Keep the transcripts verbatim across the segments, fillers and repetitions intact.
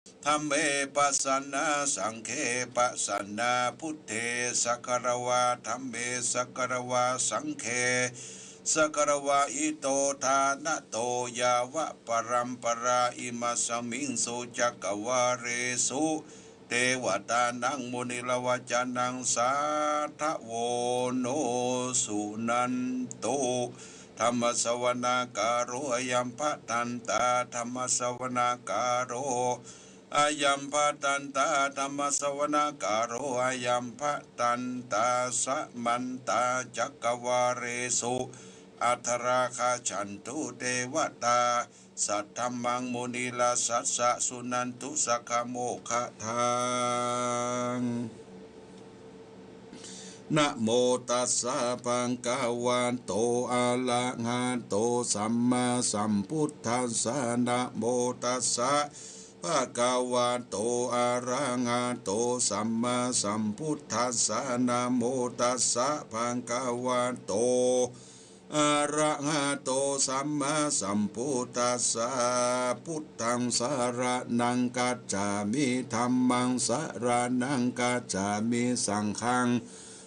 Dhamme pasanna saṅghe pasanna, buddhe sagāravā dhamme sagāravā saṅghe sagāravā, ito ṭhānato yāva paramparā imasmiṃ su cakkavāḷesu devatānaṃ muniravacanaṃ sādhavo no suṇantu. Dhammassavanakālo ayambhadantā. Dhammassavanakālo ayambhadantā. Dhammassavanakālo ayambhadantā. Samantā cakkavāḷesu atrāgacchantu devatā, saddhammaṃ munirājassa suṇantu saggamokkhadaṃ. Namo tassa bhagavato arahato sammāsambuddhassa. Namo tassa bhagavato arahato sammāsambuddhassa. Namo tassa bhagavato arahato sammāsambuddhassa. Buddhaṃ saraṇaṃ gacchāmi. Dhammaṃ saraṇaṃ gacchāmi. Saṅghaṃ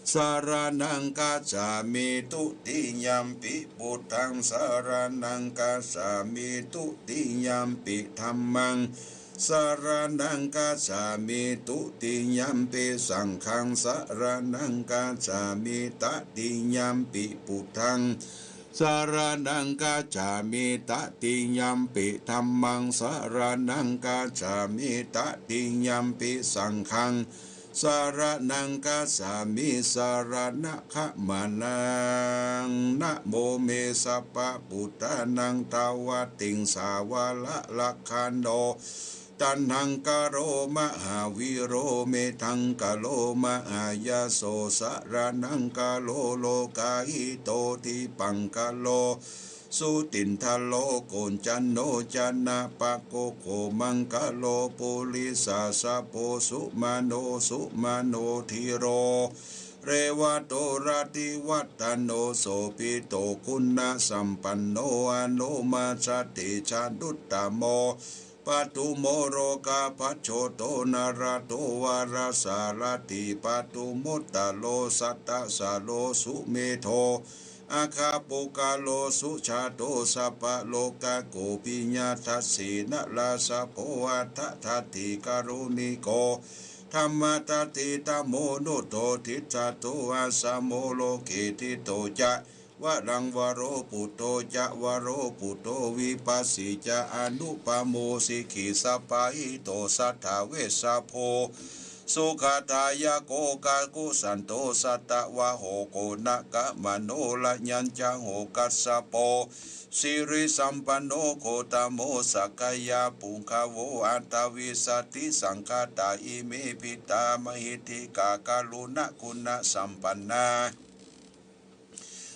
saraṇaṃ gacchāmi. Dutiyampi buddhaṃ saraṇaṃ gacchāmi. Dutiyampi dhammaṃ saraṇaṃ gacchāmi. Dutiyampi saṅghaṃ saraṇaṃ gacchāmi. Tatiyampi buddhaṃ saraṇaṃ gacchāmi. Tatiyampi dhammaṃ saraṇaṃ gacchāmi. Tatiyampi saṅghaṃ saraṇaṃ gacchāmi. Saraṇagamanaṃ. Namo me sabbabuddhānaṃ dvattiṃsāvara lakkhaṇo. Taṇhaṅkaro mahāvīro, medhaṅkaro mahāyaso, saraṇaṅkaro lokahito, dīpaṅkaro jutindharo, koṇḍañño janapāgaro, maṅgalo purisāsabho, sumano sumano dhīro, revato rativaḍḍhano, sobhito guṇasampanno, anomadassitejanuttamo, padumo lokapajjoto, nārado varasārathi, padumuttaro sattasāro, sumedho aggapuggalo, sujāto sabbalokaggo, piyadassī narāsabho, atthadassī kāruṇiko, dhammadassi dhammonuttaro, diṭṭhato asamo loke, ṭhito ca varaṃ varo, putto ca varo putto, vipassī ca anupamo, sikhī sabbahito, satthā vessabhū sukhadāyako, kakusandho satavaho, koṇāgamano raññañca horasapo, sirisampanno gotamo, sakyapuṅgavo aṭṭhavīsati saṅkhātā, ime pīṭā mahiddhikā, karuṇāguṇasampannā,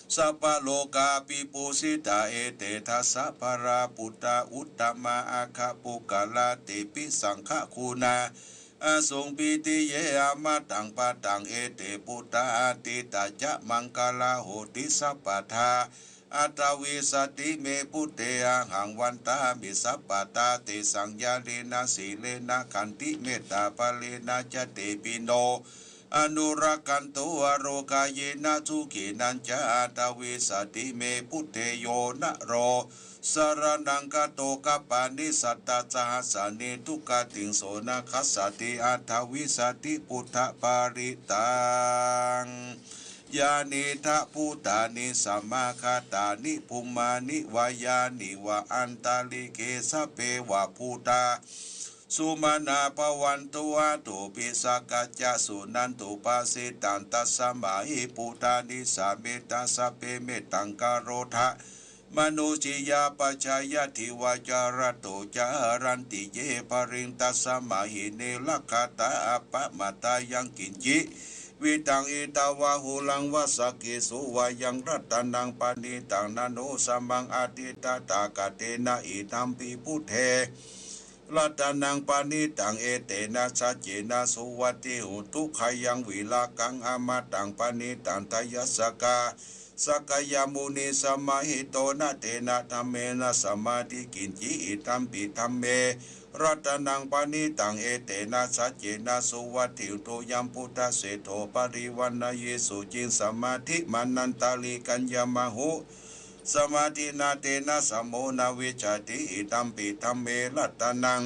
sabbalokavibhūsitā. Ete dasa balāputā, uttamā aggapuggala, tepi saṅghaguṇā, āsuṃ pītiye amataṃ padaṃ. Ete puttā atītā ca maṅgalā, honti sabbadā. Aṭṭhavīsati me buddhe, ahaṃ vandāmi sabbadā. Tesaṃ ñāṇena sīlena khantimettābalena ca, te pino anurakkhantu, ārogāya sukhena ca. Aṭṭhavīsati me buddhe, yo naro saraṇaṃ gato, kappāni sattasahassāni, duggatiṃ so na gassati. Aṭṭhavīsati buddhaparittaṃ. Yānīdha bhūtāni samāgatāni, bhummāni vā yāni va antalikkhe, sabbe va bhūtā sumanā bhavantu, athopi sakkacca suṇantu bhāsitaṃ. Tasmā hi bhūtā nisāmetha sabbe, mettaṃ karotha mānusiyā pajāya, divā ca ratto ca haranti ye baliṃ, tasmā hi ne rakkhatha appamattā. Yaṃ kiñci vittaṃ idha vā huraṃ vā, saggesu vā yaṃ ratanaṃ paṇītaṃ, na no samaṃ atthi tathāgatena, idampi buddhe ratanaṃ paṇītaṃ, etena saccena suvatthi hotu. Khayaṃ virāgaṃ amataṃ paṇītaṃ, tayajjhagā sakyamunī samāhito, na tena dhammena samatthi kiñci, idampi dhamme รัตนังปะณิตัง เอเตนะ สัจเจนะ สุวัตถิโต ยัมพุทธะเสโถ ปะริวะณะเย สุจิง สมาธิมานันตะริกัญญะมะหุ สมาธินา เตนะ สะโม นะ วิชชาติ อิตัมปิ ธัมเม รัตนัง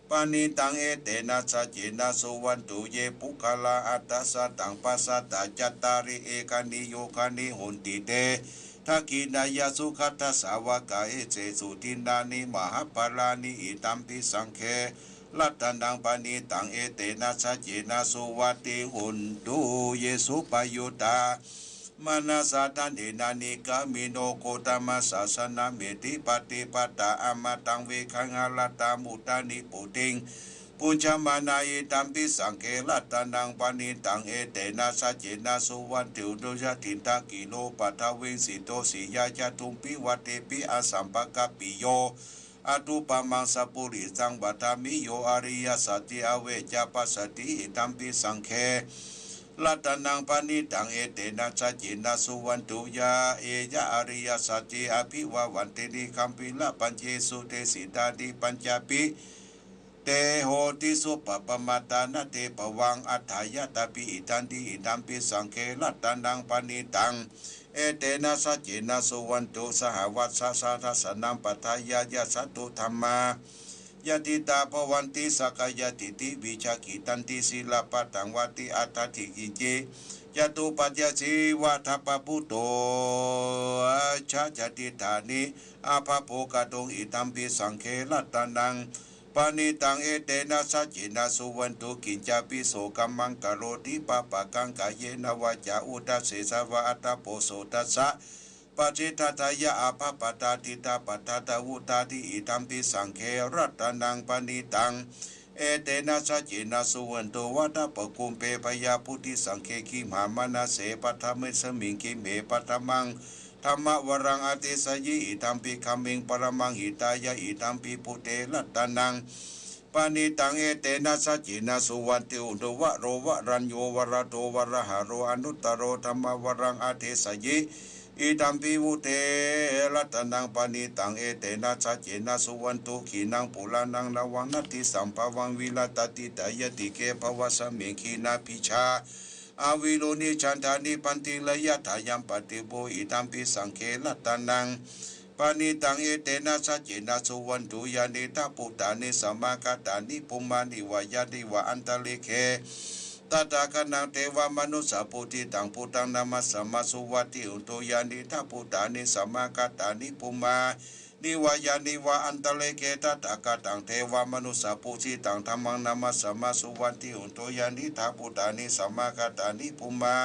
ปะณิตัง เอเตนะ สัจเจนะ สุวัตถุ เย ปุคคะลา อัตถะ สัตถัง ปัสสัตถะ จัตตาริ เอคานิ โยคานิ โหนติ เต ทักขิณายะ สุขัตถะ สาวะกะ เอเตสุ ทินนานิ มหะปะลานิ อิตัมปิ สังเฆ รัตนัง ปะณิตัง เอเตนะ สัจเจนะ สุวัตถิ โหนตุ เย สุปะยุตตะ มานะสะ ทันเตนะ นิกามิโน โคตมะสะสะนะ เม ติ ปะติปะตะ อะมะตัง เว คะหะระตา มุตตะ นิพพุติง ภุญจะมานา อิตัมปิ สังเฆ รัตนัง ปะณิตัง เอเตนะ สัจเจนะ สุวัตถุ โต ยะ ทิฏฐะ กิโล ปัทวิง สิโต สิยะ จะ ตุมปิ วะ เตปิ อะสัมปะกัปปิโย อะตุปะมัง สะปุริสัง วะทามิ โย อะริยะสัจจิ อะเวจจะ ปัสสะติ อิตัมปิ สังเฆ รัตนัง ปะณิตัง เอเตนะ สัจเจนะ สุวัตถุ ยะ เอ ยะ อะริยะสัจจิ อะภิวะวัตเท นิคัมปิ ละ ปัญเจ สุ เต สิตานิ ปัญจปิ เต โหติ สุปะปะมาตา นะ เต ปะวัง อัฏฐายะตะปิ อิทันติ อิตัมปิ สังเฆ รัตนัง ปะณิตัง เอเตนะ สัจเจนะ สุวัตถุ สหวัสสะ สะทัสสะนัง ปัฏฐายะ ยะ สัตถุ ธัมมา ยะ ทิฏฐา ภะวันติ สักกายะ ทิฏฐิ วิชชา ขิตันติ สีละปะทัง วัตติ อัตถะ ทิฏฐิ กิญจิ จะ ตุปัจจะ สี วะ ทัพพะ ปุตโต ชะ จะ ทิฏฐานิ อะภะ โภ กะตุง อิทัมปิ สังเฆ รัตนัง ปะณิตัง เอเตนะ สัจเจนะ สุวัตถุ กิจจะ ปิ โส กัมมัง กะโรติ ปะปะกัง กาเยนะ วาจา อุทธัสเส สะ วา อัตถะ โภ โสตทัสสะ ปะสิทธาทายะ อะภะ ปะทา ทิฏฐะ ปะทา ทะ วุตตาติ อิทัมปิ สังเฆ รัตนัง ปะณิตัง เอเตนะ สัจเจนะ สุวัตถุ วะ ทัพพะ กุมเป พะยา ปุทธิ สังเฆ คิมหา มะนะเส ปะทะเมสมิง คิมเห ปะทะมัง ธัมมะวะรัง อะเทสะยิ อิทัมปิ คัมมิง ปะระมัง หิตายะ อิทัมปิ พุทเท รัตนัง ปะณิตัง เอเตนะ สัจเจนะ สุวัตถุ โต วะโร วะรัญโญ วะระโต วะระหะโร อะนุตตะโร ธัมมะวะรัง อะเทสะยิ อิทัมปิ พุทเท รัตนัง ปะณิตัง เอเตนะ สัจเจนะ สุวัตถุ ขีณัง ปุราณัง นะวัง นัตถิสัมภะวัง วิรัตติ ตายะติเก ภะวัสมิง ขีณาภิชา อะวิรูঢ়ิ ฉันทา นิพพันติ ระยะถายัม ปะติโว อิทัมปิ สังเฆ รัตนัง ปะณิตัง เอเตนะ สัจเจนะ สุวัตถุ ยานี ทะ ภูตานิ สะ มะ กะตานิ ภุมมา นิ วะ ยานี วะ อันตะริกเข ตะ ถา คะ นัง เต วะ มะ นุสสะ ปู ช ทิ ตัง พุทธัง นะ มัส สา มะ สุวัตถิ หุน ตุ ยานี ทะ ภูตานิ สะ มะ กะตานิ ภุมมา นิ วะ ยานี วะ อันตะริกเข ตะ ถา คะ ตัง เต วะ มะ นุสสะ ปู ช ทิ ตัง ธัมมัง นะ มัส สา มะ สุวัตถิ หุน ตุ ยานี ทะ ภูตานิ สะ มะ กะตานิ ภุมมา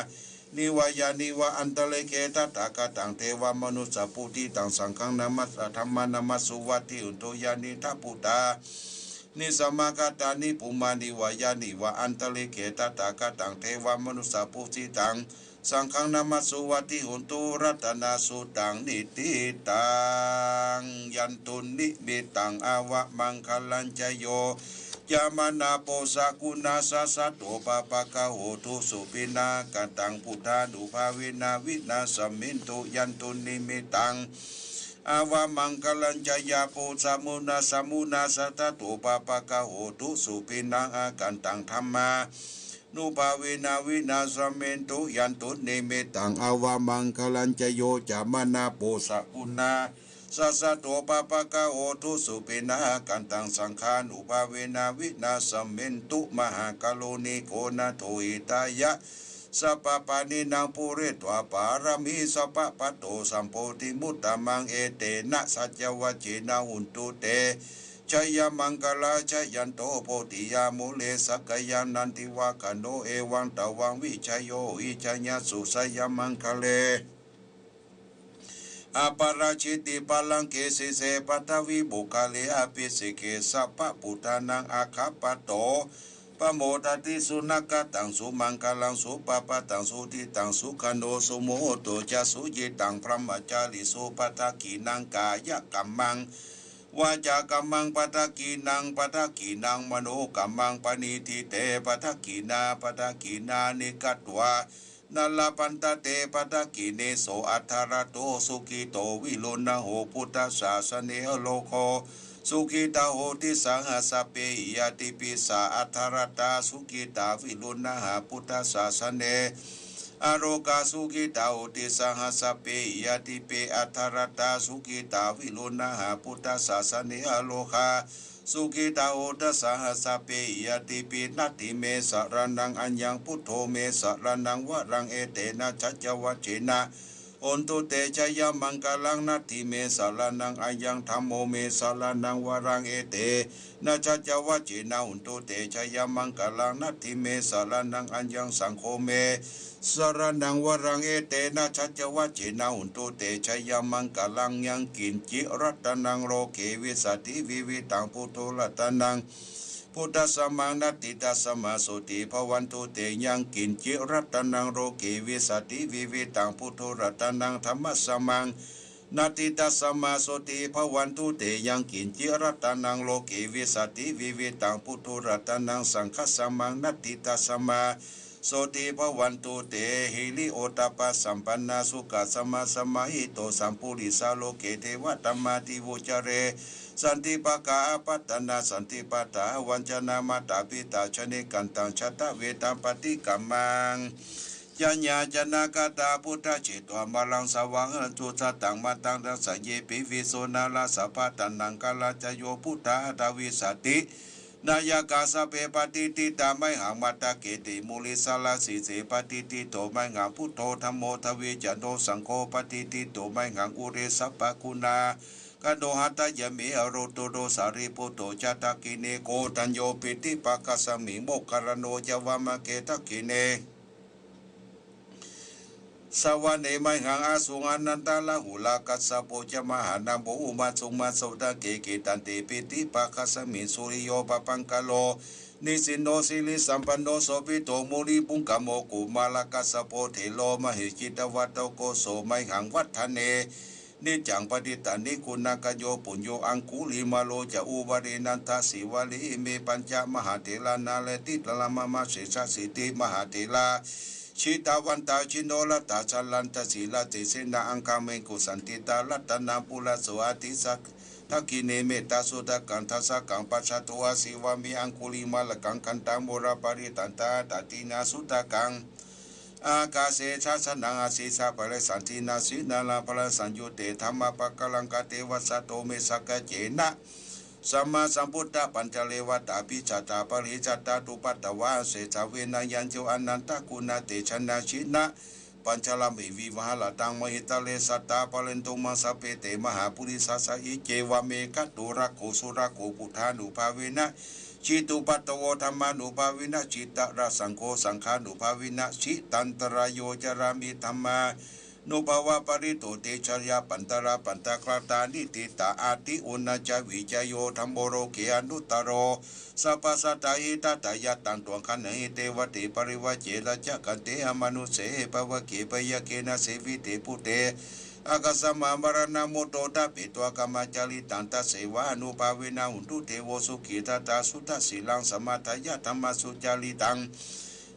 นิ วะ ยานี วะ อันตะริกเข ตะ ถา คะ ตัง เต วะ มะ นุสสะ ปู ช ทิ ตัง สังฆัง นะ มัส สา ธัมมา นะ มัส สุวัตถิ หุน ตุ ยานี ทะ ภูตานิ สะ มะ กะตานิ ภุมมา นิ วะ ยานี วะ อันตะริกเข ตะ ถา คะ ตัง เต วะ มะ นุสสะ ปู ช ทิ ตัง สังฆัง นะ มัส สุวัตถิ หุน ตุ รัตนะ สุตตัง นิท ทิ ตัง ยันตุ นิมิตตัง อะ วะ มัง คะ ลัญ ชะ โย จะ มะ นะ โภ ชะ กุณา ชะ สะ โต ปะ ปะ กะ โห ตุ สุ ปิ นะ กะ ตัง พุทธานุ ภา เว นะ วิ นะ ส มิน ตุ ยันตุ นิมิตตัง อะ วะ มัง คะ ลัญ ชะ ยา โภ ชะ มุ นะ ชะ มุ นะ ชะ สะ โต ปะ ปะ กะ โห ตุ สุ ปิ นะ กะ ตัง ธัมมา นุ ภา เว นะ วิ นะ ส มิน ตุ ยันตุ นิมิตตัง อะ วะ มัง คะ ลัญ ชะ โย จะ มะ นะ โภ ชะ กุณา ชะ สะ โต ปะ ปะ กะ โห ตุ สุ ปิ นะ กะ ตัง สังฆานุ ภา เว นะ วิ นะ ส มิน ตุ มหา กะ รุ ณิ โก นะ โถ หิ ตายะ สัพ พะ ปะ ณิ นัง ปู เร ต วา ปะ ระ มี สัพ พะ ปะ โต สัม โพ ธิ มุต ตะ มัง เอ เต นะ สัจ จะ วัจ เจ นะ หุน ตุ เต ชะ ยะ มัง คะ ลา ชะ ยัน โต โพ ธิ ยา มู เล สัก กะ ยัง นัน ทิ วะ คะ โน เอ วัง ตะ วัง วิ ชะ โย หิ ชะ ยะ สุ ชะ ยะ มัง คะ เล อะ ปะ รา ชิ ติ ปะ ลัง เก สี เส ปะ ทะ วิ โม คะ เล อะ ภิ เส เก สัพ พะ ปุทธานัง อะ คะ ปะ โต ปะ โม ทะ ติ สุ นะ กะ ตัง สุ มัง คะ ลัง สุ ปะ ปะ ตัง สุ ทิ ตัง สุ ขะ โน สุ มุ หุ ต โต จะ สุ ยิ ตัง พะ รหมะ จา ริ สุ ปะ ทัก ขิ ณัง กาย กะ มัง วา จา กะ มัง ปะ ทัก ขิ ณัง ปะ ทัก ขิ ณัง มะ โน กะ มัง ปะ ณิ ทิ เต ปะ ทัก ขิ ณา ปะ ทัก ขิ ณา นิ ฆัต วา นะ ละ พันทะ เต ปะ ทัก ขิ เณ โส อะ ทะ ระ โต สุ ขิ โต วิ รุณ ณ โห พุทธ สา สะ เน อะ โล โก Sukhitā honti saha sabbehi ñātibhi. Sā atthaladdhā sukhitā viruḷhā buddhasāsane, arogā sukhitā honti saha sabbehi ñātibhi. Atthaladdhā sukhitā viruḷhā buddhasāsane, arogā sukhitā honti saha sabbehi ñātibhi. Natthi me saraṇaṃ aññaṃ, buddho me saraṇaṃ varaṃ, etena saccavajjena hontu te jayamaṅgalaṃ. Natthi me saraṇaṃ aññaṃ, dhammo me saraṇaṃ varaṃ, etena saccavajjena hontu te jayamaṅgalaṃ. Natthi me saraṇaṃ aññaṃ, saṅgho me saraṇaṃ varaṃ, etena saccavajjena hontu te jayamaṅgalaṃ. Yaṅkiñci ratanaṃ loke vijjati vividhaṃ puthu, ratanaṃ buddhasamaṃ, natthi tasmā sotthī bhavantu te. Yaṅkiñci ratanaṃ loke vijjati vividhaṃ puthu, ratanaṃ dhammasamaṃ, natthi tasmā sotthī bhavantu te. Yaṅkiñci ratanaṃ loke vijjati vividhaṃ puthu, ratanaṃ saṅghasamaṃ, natthi tasmā sotthī bhavantu te. Hiriottappasampannā sukhasamasamāhito, sappuriso loke devatamadī vuccare. Santi pakā apattanā santi padā avañcanā, mātā pitā jānakaṃ taṃ jātaveda paṭikkamaṃ. Jaññā janakāyā buddhā, jetvā māraṃ savāhanaṃ, sudaṭṭhaṃ bhaddamataṃ, hadaye piviso nāgarā, sabrahmā nāgarājāno, buddhaṃ aṭṭhaṃ vīsati nāyakaṃ, sabbe patiṭṭhitā mayhaṃ matthake te mūle, sārasīse patiṭṭhito mayhaṃ, buddho dhammo dvijjano, saṅgho patiṭṭhito mayhaṃ, ure sabbaguṇākaro, hadaye me anuttaro sārīputto ca, dakkhiṇe koṇḍañño piṭṭhibhāgasmiṃ, moggallāno ca vāmake. Dakkhiṇe savane mayhaṃ āsuṃ ānandarāhulā, kassapo ca mahānāmo ubhāsuṃ mahāthaṅgike, kittante piṭṭhibhāgasmiṃ suriyo pabhaṅkaro, nisinno sirisampanno sobhito munipuṅgavo, kumārakassapo thero mahesī cittavādako, so mayhaṃ vadane niccaṃ patiṭṭhāni guṇākaro. Puṇṇo aṅgulimālo ca upālī nandasīvalī, ime pañca mahātherā nalāṭhitā mama, sesāsīti mahātherā jitavantā jinorasā, jalantā sīlatejena aṅgamaṅgesu saṇṭhitā. Ratanaṃ purato āsi dakkhiṇe mettasuttakaṃ, dhajaggaṃ pacchato āsi vāme aṅgulimālakaṃ, khandhamoraparittañca āṭāgiriṃ sūtakaṃ, ākāse chadanaṃ āsi sambhave saṇṭhina. Sīlaṃ balaṃ saṃyutte dhammapakāraṃ, kāle vasato me sakiccena, sammāsambuddhapañjare. Vātapicchā ca pariccitā cupaddavā, asesavirāmayo ānandaguṇatejena, jinapañjaramhi viharataṃ mahītale, sadā pālentu maṃ sabbe te mahāpurisāsabhā. Iccevamakkhāto rakkho surakkho, buddhānubhāvena jitupaddavo, dhammānubhāvena jitarakkho, saṅghānubhāvena jitantarāyo, carāmi dhammānubhāvapālito. Tejāya pattarattaṃ pattakallaṃ niṭṭhitaṃ, atiuttamā ca vijayo, dhammo loke anuttaro, sabbasattāhitatthāya. Taṃ tvaṃ gaṇhanti devate parivajje, rājadakkhiṇe amanussehi pavagge, byagghe na sevite bhūte, ākassā maraṇā mutto, thāpetvā kāmācaraṃ. Taṃ tasevānubhāvena hotu devo sukhī, tadā suddhasīlaṃ samādāya dhammaṃ sucaritaṃ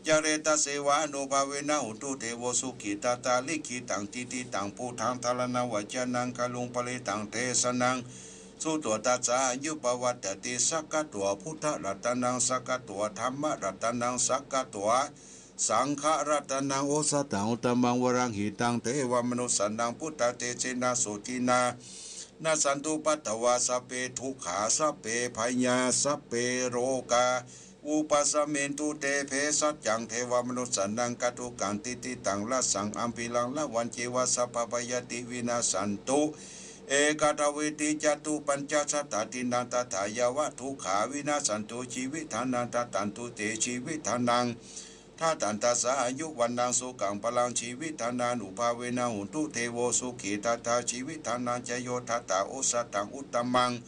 care. Tasevānubhāvena hotu devo sukhī, tadā likkhitaṃ cintitaṃ buddhaṃ, dhāraṇaṃ vacanaṃ kāruṃ, paresaṃ desanaṃ sutvā, tassa āyuṃ pavaḍḍhati. Sakkatvā buddharatanaṃ, sakkatvā dhammaratanaṃ, sakkatvā saṅgharatanaṃ, osathaṃ uttamaṃ varaṃ, hitaṃ devamanussānaṃ, buddhatejena sotthinā nassantupaddavā, sabbe dukkhā sabbe bhayā sabbe rogā vūpasamentu te. Bhejassaṃ devamanussānaṃ, kātukaṃ diṭṭhitaṃ, rasaṃ gambhīraṃ ravañceva, sabbabhayāpi vinassantu, ekatvānūpasamintyetvā, catuppañcasattādīnaṃ, tathāyeva dukkhā vinassantu jīvitthānaṃ. Tadantu te jīvitthānaṃ, dadantassāyuvaḍḍhanaṃ, sukhaṃ balaṃ jīvitthānānubhāvena hotu devo sukhī, tadā jīvitthānañca yo dattā, osathaṃ uttamaṃ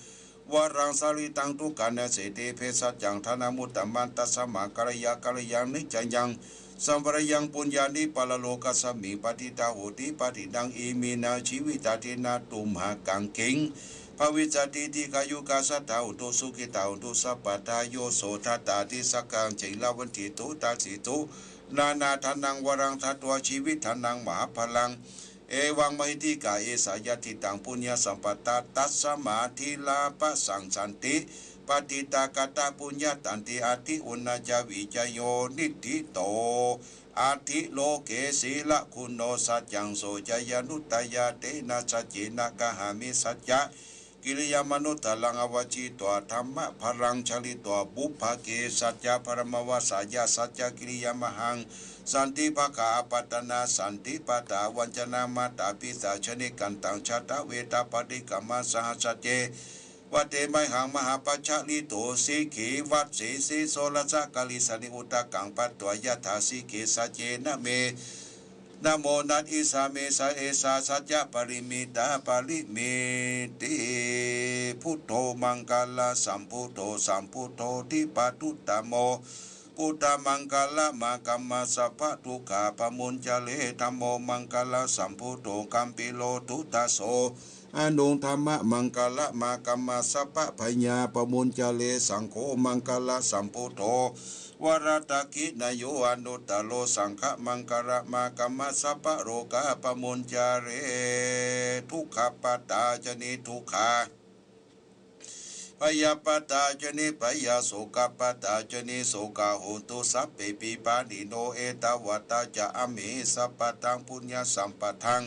varaṃ, sārīraṃ dukkhā nassanti. Bhejassaṃ dānamuttamaṃ, tasmā kāraye kārayaṃ niñcayaṃ, sampadaṃ puññāni paralokasmiṃ patiṭṭhā honti pāṇino. Iminā jīvitadīnā tumhākaṃ kiṃ bhavissati, dīghāyukā sadā hontu, sukhitā hontu sabbadā. Yo so dattā disakaṃ sīlavantīti taṃ tejasā dasseyya, nānādannaṃ varaṃ datvā jīvitdhanaṃ mahapphalaṃ. Evaṃ mahīddhikā esā yadidaṃ puññasampadaṃ, tasmā dīlapasaṃ santi, padiṭṭhakatā puññatanti, atthi uṇhassa vijayo niṭṭhito, atthi loke sīlaguṇo saccaṃ soceyyanuddayā, tena saccena kāhāmi sacca kiriyamanuttaraṃ, āvajjitvā dhammabalaṃ charitvā, pubbe ke saccabalamavassāya, saccakiriyamahaṃ, santi pakkhā apattanā, santi pādā avañcanā, mātā pitā ca nikkhantā, jātaveda paṭikkama, saha sacce vate mayhaṃ, mahāpajjalito sikhī, vajjī sīso rasakāli, sallīnodakaṃ patvā, yathā sikhī sacce name namo nandissāmi. Sa esā saccaparimitā parimiti. Buddho maṅgalasambhūto, sambudho dvipaduttamo, buddhamaṅgalamāgamma, sabbadukkhā pamuñcare. Dhammo maṅgalasambhūto, gambhīro duddaso, anuttamaṃ maṅgalamāgamma, sabbabhayā pamuñcare. Saṅgho maṅgalasambhūto, varadakkhiṇeyyo anuttaro, saṅghamaṅgalamāgamma, sabbarogā pamuñcare. Dukkhappattā ca niddukkhā, bhayappattā ca nibbhayā, sokappattā ca nissokā, hontu sabbepi pāṇino. Ettāvatā ca amhehi, sambhataṃ puññasampadaṃ,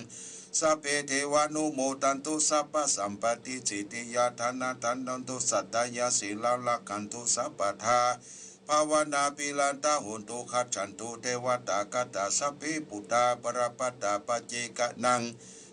sabbe devānumodantu, sabbasampattisiddhiyā. Dānaṃ dadantu saddhāya, sīlaṃ rakkhantu sabbadā, bhāvanābhiratā hontu, gacchantu devatāgatā. Sabbe buddhā balappattā, paccekānaṃ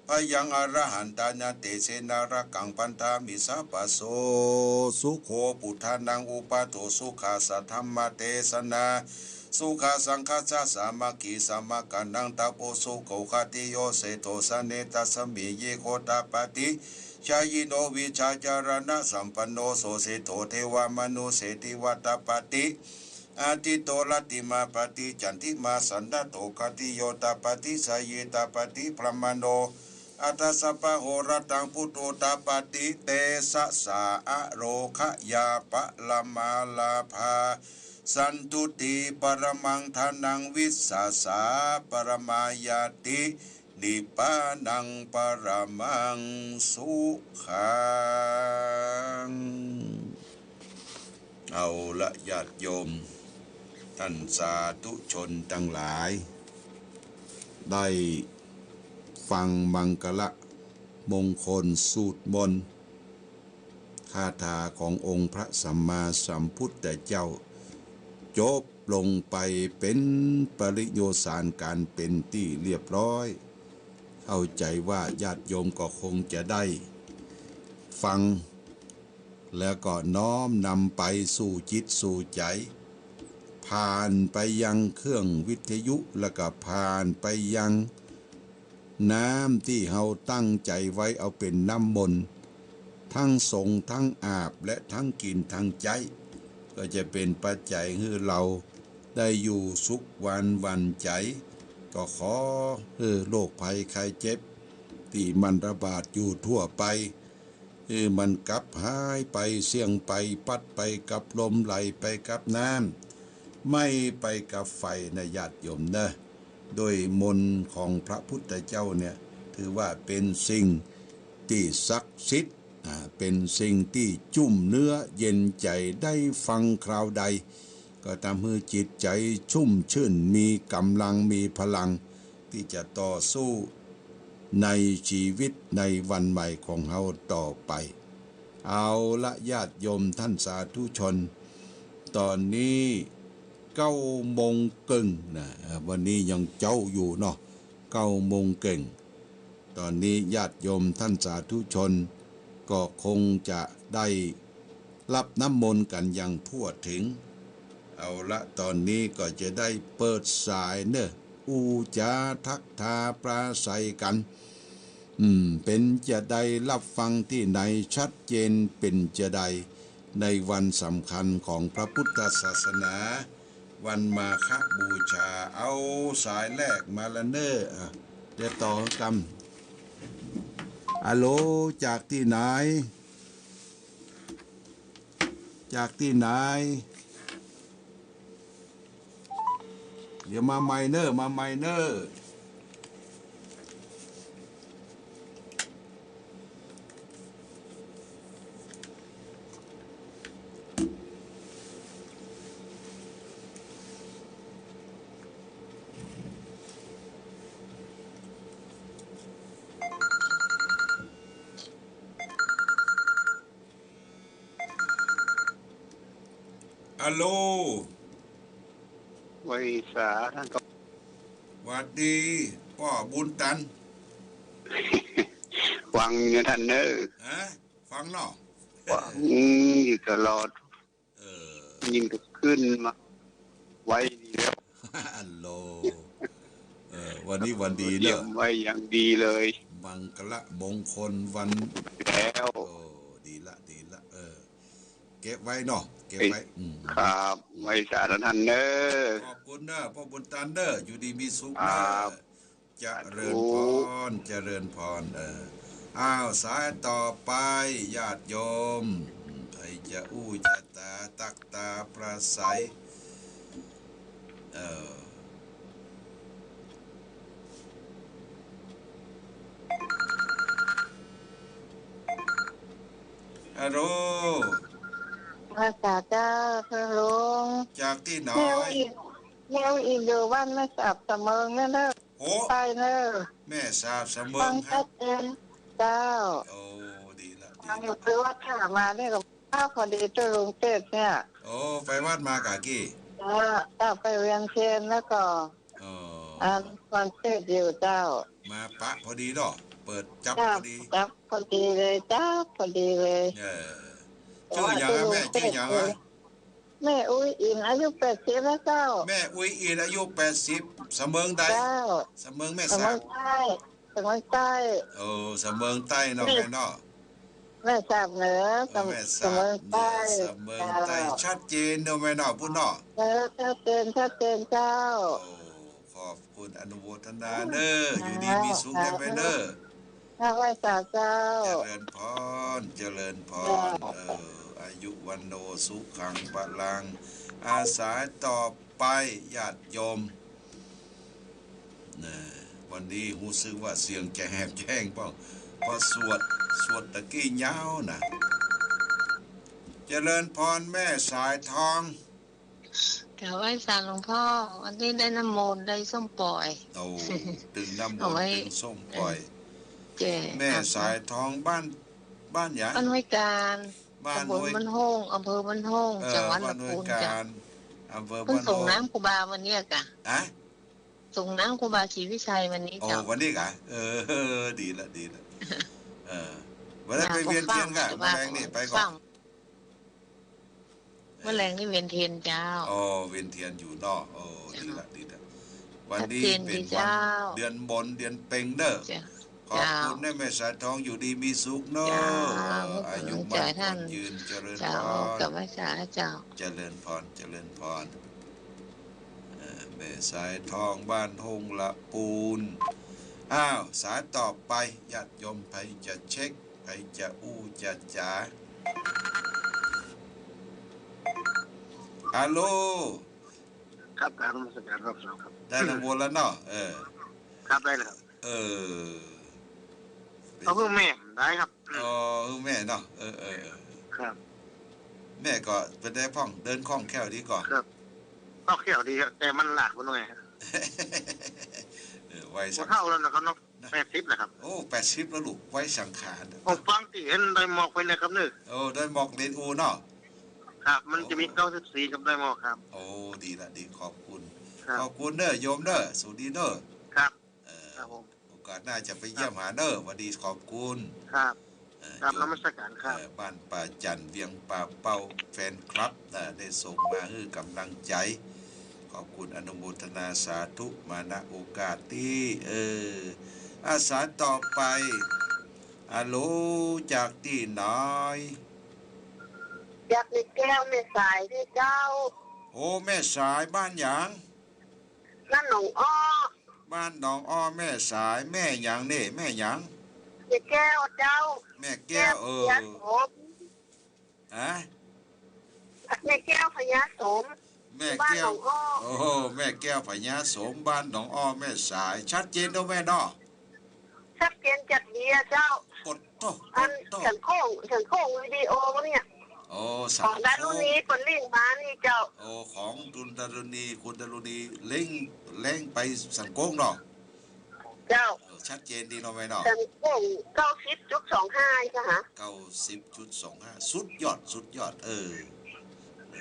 byaṃ arahantānaṃ, tejena rakkhaṃ bandhāmi sabbaso. Sukho buddhānaṃ uppādo, sukhā saddhammadesanā, sukhā saṅghassa sāmaggī, samaggānaṃ tapo sukho. Khatiyo seṭṭho janetasmiṃ, ye gotapāti jhāyino, vijjācaraṇasampanno, so seṭṭho devamanussena divatapāti, ādityo rattimābhāti candimā sannaddho. Khatiyo tapāti jhāyī tapāti brāhmaṇo, atha sabbahorattaṃ buddho tapāti tejasā. Ārogyaparamā lābhā, santuṭṭhi paramaṃ dhanaṃ, vissāsaparamā ñāti, nibbānaṃ paramaṃ sukhaṃ. เอาละ ญาติโยม ท่านสาธุชนตังหลาย ได้ฟังมังคละมงคลสูตรมนต์ คาถาขององค์พระสัมมาสัมพุทธเจ้า จบลงไปเป๋นปริโยสารก๋านเป๋นตี้เรียบร้อย เข้าใจ๋ว่าญาติโยมก็คงจะได้ฟัง แล้วก็น้อมนำไปสู่จิตสู่ใจ๋ ผ่านไปยังเครื่องวิทยุ แล้วก็ผ่านไปยัง น้ำตี้เฮาตั้งใจ๋ไว้เอาเป๋นน้ำมนต์ ทั้งสงฆ์ทั้งอาบและทั้งกิ๋นทั้งใจ๊ ก็จะเป๋นปัจจัยหื้อเฮาได้อยู่สุขหวานหวั่นใจ๋ ก็ขอหื้อโรคภัยไข้เจ็บตี้มันระบาดอยู่ทั่วไป หื้อมันกลับหายไป เสี้ยงไป ปั๊ดไปกับลม ไหลไปกับน้ำ ไหม้ไปกับไฟนะญาติโยมเนอะ ด้วยมนต์ของพระพุทธเจ้าเนี่ย ถือว่าเป๋นสิ่งตี้ศักดิ์สิทธิ์ อ่า เป๋นสิ่งตี้จุ่มเนื้อเย็นใจ๋ ได้ฟังคราวใด ก็ทำหื้อจิตใจ๋ชุ่มชื่น มีก๋ำลัง มีพลัง ตี้จะต่อสู้ในชีวิตในวันใหม่ของเฮาต่อไป เอาละญาติโยมท่านสาธุชน ต๋อนนี้เก้าโมงเกิ่งนะ อ่า วันนี้ยังเจ๊าอยู่เนาะ เก้าโมงเกิ่ง ต๋อนนี้ญาติโยมท่านสาธุชนก็คงจะได้รับน้ำมนต์กั๋นอย่างทั่วถึง เอาละ ต๋อนนี้ก็จะได้เปิดสายเนอะ อู้จ๋าทักทาปราศรัยกั๋น อืม เป๋นจาใด รับฟังตี้ไหน ชัดเจนเป๋นจาใด ในวันสำคัญของพระพุทธศาสนา วันมาฆบูชา เอาสายแรกมาละเน่อ อ่ะ เดี๋ยวต่อกั๋น ฮัลโหล จากตี้ไหน จากตี้ไหน เดี๋ยวมาใหม่เน่อ มาใหม่เน่อ ฮัลโหล ไหว้สาท่านก็ หวัดดีป้อบุญตัน ฟังอยู่นะท่านเนอะ ฮะ ฟังเนาะ ฟังอยู่ตลอด เออ ยิ่งก็ขึ้นมา ไหว้ดีแล้ว ฮัลโหล เออ วันนี้วันดีเนาะ เยี่ยมไหว้อย่างดีเลย มังคละมงคลวัน แล้ว โอ้ ดีละ ดีละ เออ เก็บไว้เนาะ เก็บไว้ เอ้ย อืม ครับ ไหว้สาท่านเนอะ ขอบคุณเนอะ ป้อบุญตันเนอะ อยู่ดีมีสุขเนอะ ครับ เจริญพร สาธุ เจริญพร เออ อ้าว สายต่อไป ญาติโยม ใผจะอู้จะตา ตักตาปราศรัย เออ ฮัลโหล ไหว้สาเจ้า เจ้าลุง จากตี้ไหน แม่อู้อิน แม่อู้อินอยู่บ้านแม่สาบสะเมิงเนี่ยเนอะ โอ้ ใต้เนอะ แม่สาบสะเมิง ฟังชัดเจนเจ้า โอ้ ดีละ ดีละ ฟังอยู่ที่วัดท่ามาเนี่ย หลวงพ่อพอดีเจ้าลุงเทศน์เนี่ย โอ้ ไปวัดมากะกี้ เออ เจ้าไปเวียนเทียนแล้วก็ อ๋อ อ่า ฟังเทศน์อยู่เจ้า มาปะพอดีเนาะ เปิดจับ เจ้า พอดี จับพอดีเลย จับพอดีเลย เออ เออ จื้อหยังอะแม่ จื้อหยังอะ แม่อุ๊ยอิน อายุแปดสิบแล้วเจ้า แม่อุ๊ยอิน อายุแปดสิบ สะเมิงใด เจ้า สะเมิงแม่สาบ สะเมิงใต้ สะเมิงใต้ โอ้ สะเมิงใต้เนาะ แม่ แม่เนาะ แม่สาบเหนือ เออ สะ แม่สาบเหนือ สะเมิงใต้ สะเมิงใต้ เจ้า ชัดเจนเนาะแม่เนาะ ปุ้นเนาะ เออ ชัดเจน ชัดเจนเจ้า โอ้ ขอบคุณ อนุโมทนาเน้อ อยู่ดีมีสุขเน้อแม่เน้อ ค่ะ ไหว้สาเจ้า เจริญพร เจริญพร เจ้า เออ อายุวัณโณ สุขัง พลัง อ่า สายต่อไป ญาติโยม นะ วันนี้ฮู้สึกว่าเสียงจะแหบแห้งเปล่า เพราะสวด สวดตะกี้ยาวนะ เจริญพรแม่สายทอง กราบไหว้สาหลวงพ่อ วันนี้ได้น้ำมนต์ ได้ส้มป่อย โอ้ ตึงน้ำมนต์ เอาไว้ ตึงส้มป่อย เออ แจก แม่สายทอง บ้าน บ้านหยัง บ้านห้วยกาญ บ้านห้วย ตำบลบ้านโฮ่ง อำเภอบ้านโฮ่ง เออ จังหวัดลำพูน บ้านห้วยกาญ เจ้า อำเภอบ้านโฮ่ง เพิ่นส่งน้ำครูบาวันเนี้ยกะ ฮะ ส่งน้ำครูบาศรีวิชัยวันนี้ โอ้ เจ้า วันนี้กะ เออ ดีละ ดีละ เออ วันนี้ไปเวียนเทียนกะ มาก็ฟัง เมื่อแลงนี่ไปก่อน ฟัง เมื่อแลงนี่เวียนเทียนเจ้า อ๋อ เวียนเทียนอยู่เนาะ โอ้ เจ้า ดีละ ดีละ วันนี้ ชัดเจน เป๋นวัน ดีเจ้า เดือนบน เดือนเป็งเน้อ เจ้า ขอบคุณ เจ้า นะแม่สายทอง อยู่ดีมีสุขเนาะ เจ้า เออ อายุมั่นขวัญยืน เจริญพร เจ้า กราบไหว้สาเจ้า เจริญพร เจริญพร เออ แม่สายทอง บ้านโฮ่งละปูน อ้าว สายต่อไป ญาติโยม ใผจะเช็ค ใผจะอู้จะจ๋า ฮัลโหล ครับ กราบนมัสการครับ ครับ ได้น้ำมนต์แล้วเนาะ เออ ครับ ได้แล้วครับ เออ เอาเพื่อแม่ได้ครับ อ๋อ เออ แม่เนาะ เออ เออ เออ ครับ แม่ก็เป๋นใดพ่อง เดินคล่องแคล่วดีก่อ ครับ คล่องแคล่วดีครับ แต่มันลากไปหน่อยครับ เออ วัยสัง เฒ่าแล้วนะครับเนาะ นะ แปดสิบแล้วครับ โอ้ แปดสิบแล้วลูก วัยสังขาร ผมฟังตี้เห็นดอยหมอกไปนะครับเน้อ โอ้ ดอยหมอกเหรียญอูเนาะ ครับ มันจะมี โอ้ เก้าสิบสี่ กับดอยหมอกครับ โอ้ ดีละ ดี ขอบคุณ ครับ ขอบคุณเน้อ โยมเน้อ สุขดีเน้อ ครับ เออ ครับผม โอกาสหน้าจะไปเยี่ยมหาเน้อ หวัดดี ขอบคุณ ครับ เอ่อ ครับ โยม นมัสการครับ เอ่อ บ้านป่าจั่น เวียงป่าเป้า แฟนคลับ เอ่อ ได้ส่งมาหื้อกำลังใจ๋ ขอบคุณ อนุโมทนาสาธุ มา ณ โอกาสนี้ เออ อ่ะ สายต่อไป ฮัลโหล จากตี้ไหน จากแม่แก้ว แม่สายนี่เจ้า โอ้ แม่สาย บ้านหยัง บ้านหนองอ้อ บ้านหนองอ้อ แม่สาย แม่หยังเน่ แม่หยัง แม่แก้วเจ้า แม่แก้ว แก้ว เออ พญาโสม ฮะ แม่แก้วพญาโสม แม่แก้ว บ้านหนองอ้อ โอ้โห แม่แก้วพญาโสม บ้านหนองอ้อ แม่สาย ชัดเจนเนาะแม่เนาะ ชัดเจนแจ๋วดีอะเจ้า โอ้โธ่ อัน โอ้โธ่ สันโค้ง สันโค้งวิดีโอเนี่ย โอ้ สันโค้ง ของดารุณี เปิ้นลิงก์มานี่เจ้า โอ้ ของคุณดารุณี คุณดารุณีลิงก์ ลิงก์ไปสันโค้งเนาะ เจ้า เออ ชัดเจนดีเนาะแม่เนาะ สันโค้ง เก้าสิบจุดสองห้า เจ้าคะ เก้าสิบจุดสองห้า สุดยอด สุดยอด เออ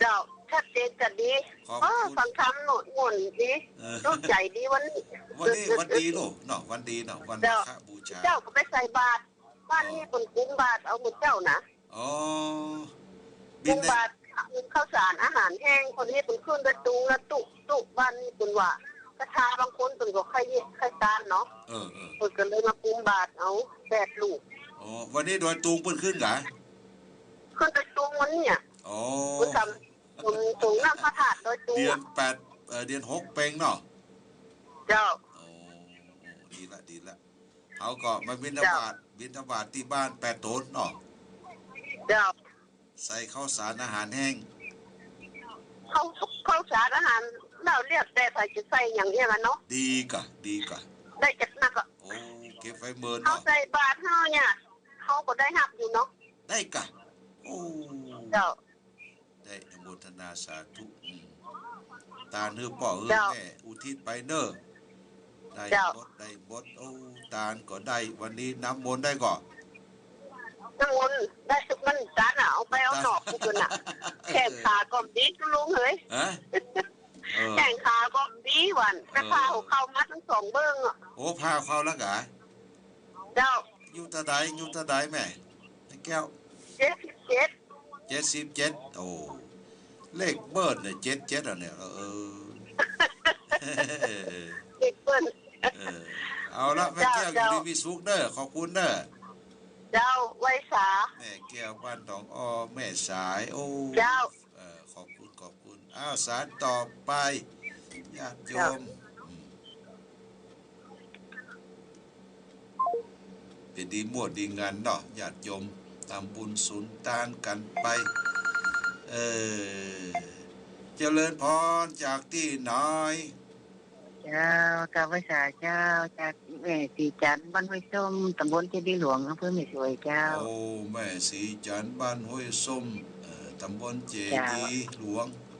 เจ้า ชัดเจนจะดี ขอบคุณ เออ ฟังธรรมโน่นม่วนดี เออ รู้ใจ๋ดีวันนี้ วันนี้วันดีลูกเนาะ วันดีเนาะ วันมาฆบูชา เจ้า เจ้าก็ไปใส่บาตร บ้านนี้เปิ้นกุมบาตรเอาหมู่เจ้านะ อ๋อ กุมบาตร บิณฑ ข้าวสารอาหารแห้ง คนนี้เปิ้นขึ้นไปตุงละตุ๊ ตุ๊ บ้านนี้เปิ้นว่า ศรัทธาบางคนเปิ้นก็ใค่เฮ็ดใค่ตานเนาะ เออ เออ เปิ้นก็เลยมากุมบาตรเอาแปดลูก อ๋อ วันนี้ดอยตุงเปิ้นขึ้นกา ขึ้นไปตุงวันนี้อะ อ๋อ เปิ้นทำ ตุง ตุงน้ำพระธาตุดอยตุงอะ เดือนแปด เอ่อ เดือนหกเป๋งเนาะ เจ้า โอ้ ดีละ ดีละ เฮาก็มาบิณฑบาต เจ้า บิณฑบาตตี้บ้านแปดต๋นเนาะ เจ้า ใส่ข้าวสารอาหารแห้ง ข้าว ข้าวสารอาหาร แล้วเรียกแต่ใผจะใส่อย่างเนี้ยกันเนาะ ดีก่ะ ดีก่ะ ได้จัดหนักอะ โอ้ เก็บไว้เมินเนาะ เฮาใส่บาตรเฮาเนี่ย เฮาก็ได้ฮับอยู่เนาะ ได้ก่ะ โอ้ เจ้า ได้อนุโมทนาสาธุ อืม ตานหื้อป้อหื้อ เจ้า แม่ อุทิศไปเน่อ ได้ เจ้า หมด ได้หมด โอ้ ตานก็ได้ วันนี้น้ำมนต์ได้ก่อ น้ำมนต์ได้ มันตานอะ เอาไปเอานอกกูเปิ้นอะ แข้งขาก็ดี ลุงเฮ้ย ฮะ เออ แข้งขาก็ดีวัน แต่ เออ ข้าเอาเข้ามาตึงสองเบิ่งอะ โอ้ ผ่าเข้าแล้วกา เจ้า อายุเต้าใด อายุเต้าใดแม่ แม่แก้ว เจ็ดสิบเจ็ด เจ็ดสิบเจ็ด โอ้ เลขเบิ้ลเนี่ย เจ็ดเจ็ด อ่ะเนี่ย เออ เลขเบิ้ล เออ เอาละ แม่แก้ว เจ้า อยู่ดีมีสุขเน่อ ขอบคุณเน่อ เจ้า ไหว้สา แม่แก้วบ้านหนองอ้อ แม่สาย โอ้ เจ้า เออ ขอบคุณ ขอบคุณ อ้าว สายต่อไป ญาติโยม เจ้า อืม เป๋นดีมั่วดีงานเนาะ ญาติโยม ทำบุญสุนตานกั๋นไป เออ เจริญพร จากตี้ไหน เจ้า กราบไหว้สาเจ้า จากแม่ศรีจันทร์ บ้านห้วยส้ม ตำบลเจดีย์หลวง อำเภอแม่สวยเจ้า โอ้ แม่ศรีจันทร์ บ้านห้วยส้ม เอ่อ ตำบลเจดีย์หลวง เจ้า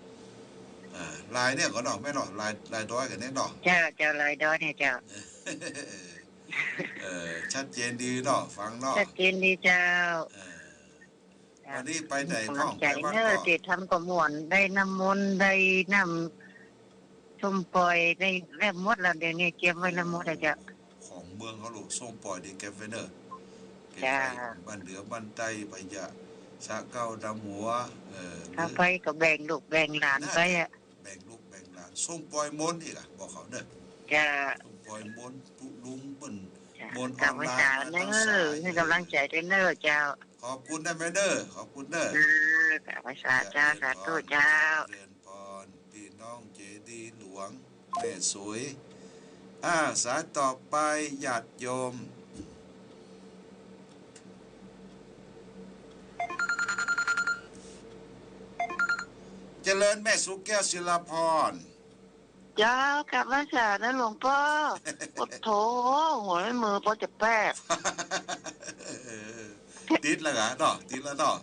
อ่า ลายเนี่ยก่อเนาะ แม่เนาะ ลาย ลายดอยกั๋นเนี่ยเนาะ เจ้า เจ้า ลายดอยเนี่ยเจ้า เออ ชัดเจนดีเนาะ ฟังเนาะ ชัดเจนดีเจ้า เออ วันนี้ไปไหนพ่อง ไปวัดก่อ เจดีย์ธรรมก็ม่วน ได้น้ำมนต์ ได้น้ำส้มป่อย ได้แล้วหมดแล้ว เดี๋ยวนี้เก็บไว้แล้วหมดแล้วเจ้า ของเมืองเขาลูก ส้มป่อยดีเก็บไว้เน่อ เก็บไว้ เจ้า บ้านเหนือบ้านใต้ไปจะสระเก๊าดำหัว เออ เอาไปก็แบ่งลูกแบ่งหลานไปอะ แบ่งลูกแบ่งหลาน ส้มป่อยมนต์อีกอะ บอกเขาเน่อ เจ้า ส้มป่อยมนต์ ตุ๊ลุงเปิ้น เจ้า มนต์ออนไลน์ กราบไหว้สาเน่อ มาตั้งสาย หื้อกำลังใจ๋ด้วยเน่อเจ้า ขอบคุณนะแม่เน่อ ขอบคุณเน่อ เออ กราบไหว้สาเจ้า สาธุเจ้า เจริญพร พี่น้องเจดีย์หลวง แม่สวย อ่า สายต่อไป ญาติโยม เจริญแม่สุแก้วศิลาพร เจ้า กราบไหว้สานะหลวงป้อ โอ้โธ่ หัวไม่มือปอจะแป๊ก ติดแล้วกาเนาะ ติดแล้วเนาะ